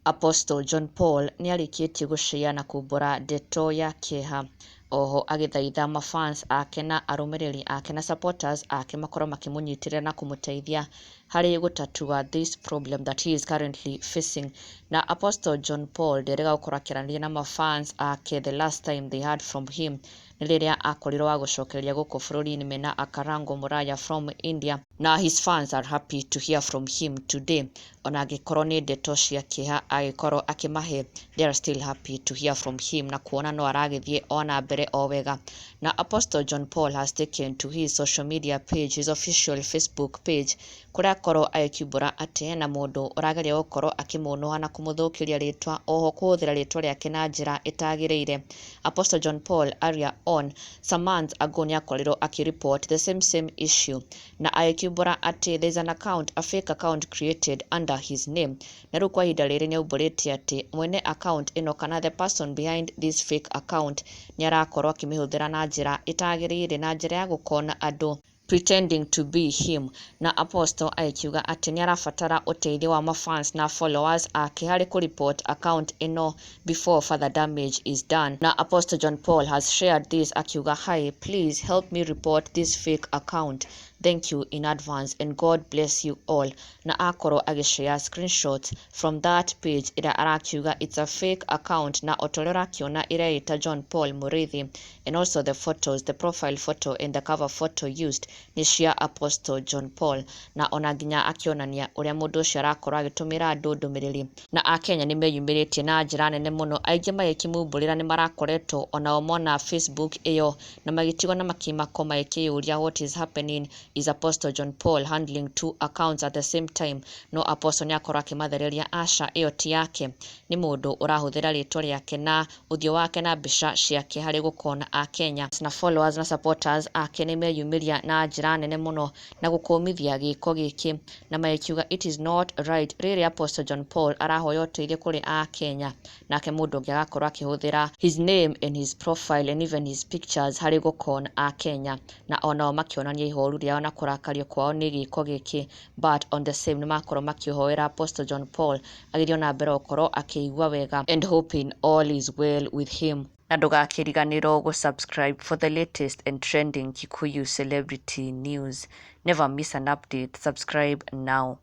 Apostle John Paul nĩarĩkĩtie gũcĩa na kumbũra ndeto ya kĩeha. Oho agĩthaitha mafans ake na arũmĩrĩri ake na supporters ake makorwo makĩmũnyitĩrĩra na kũmũteithia harĩ gũtatua this problem that he is currently facing. Na Apostle John Paul nderĩga gũkorwo akĩaranĩria na mafans ake. The last time they heard from him nĩ rĩrĩa akorirwo wa gũcokereria gũkũ bũrũri-inĩ mena Akarango Muraya from India, na his fans are happy to hear from him today. Ona angĩkorwo nĩ ndeto cia kĩeha agĩkorwo akĩmahe, they are still happy to hear from him na kuona no aragĩthiĩ ona mbere o wega. Na Apostle John Paul has taken to his social media page, his official Facebook page, kũrĩa akorwo agĩkiumbũra atĩ hena mũndũ ũrageria gũkorwo akĩmũnũha na kũmũthũkĩria rĩtwa, oho kũhũthĩra rĩtwa rĩake na njĩra ĩtagĩrĩire. Apostle John Paul earlier on, some months ago, nĩ akorirwo akĩreport the same same issue na agĩkiumbũra atĩ there is an account, a fake account created under his name. Na rĩu kwa ihinda rĩrĩ nĩ aumbũrĩte atĩ mwene account ĩno kana the person behind this fake account nĩ arakorwo akĩmĩhũthĩra na njĩra ĩtagĩrĩire, na njĩra ya gũkona andũ pretending to be him. Na Apostle agĩkiuga atĩ nĩ arabatara ũteithio wa mafans na followers ake harĩ kũreport account ĩno before further damage is done. Na Apostle John Paul has shared this akiuga, "Hi, please help me report this fake account. Thank you in advance and God bless you all." Na akorwo agĩshare screenshots from that page ĩrĩa arakiuga it's a fake account, na ota ũrĩa ũrakiona ĩreĩta John Paul Mũrĩithi, and also the photos, the profile photo and the cover photo used nĩ cia Apostle John Paul, na ona nginya akĩonania ũrĩa mũndũ ũcio arakorwo agĩtũmĩra andũ ndũmĩrĩri. Na akenya nĩ meyumĩrĩtie na njĩra nene mũno, aingĩ magĩkĩmumbũrĩra nĩ marakoretwo onao mona Facebook ĩyo na magĩtigwo na makĩmako magĩkĩyũria, "What is happening? Is Apostle John Paul handling two accounts at the same time?" No Apostle nĩ akorwo akĩmathereria aca, ĩyo ti yake, nĩ mũndũ ũrahũthĩra rĩtwa rĩake na ũthiũ wake na mbica ciake harĩ gũkona akenya. Na followers na supporters ake nĩ meyumĩria na njĩra nene mũno na gũkũmithia gĩko gĩkĩ na magĩkiuga it is not right rĩrĩa Apostle John Paul arahoya ũteithio kũrĩ akenya, nake mũndũ ũngĩ agakorwo akĩhũthĩra his name and his profile and even his pictures harĩ gũkona akenya. Na onao makĩonania ihoru rĩao na kũrakario kwao nĩ gĩko gĩkĩ, but on the same nĩ makorwo makĩhoera Apostle John Paul agĩthiĩ na mbere gũkorwo akĩigua wega and hoping all is well with him. Na ndũgakĩriganĩrwo gũ-subscribe for the latest and trending Kikuyu celebrity news. Never miss an update. Subscribe now.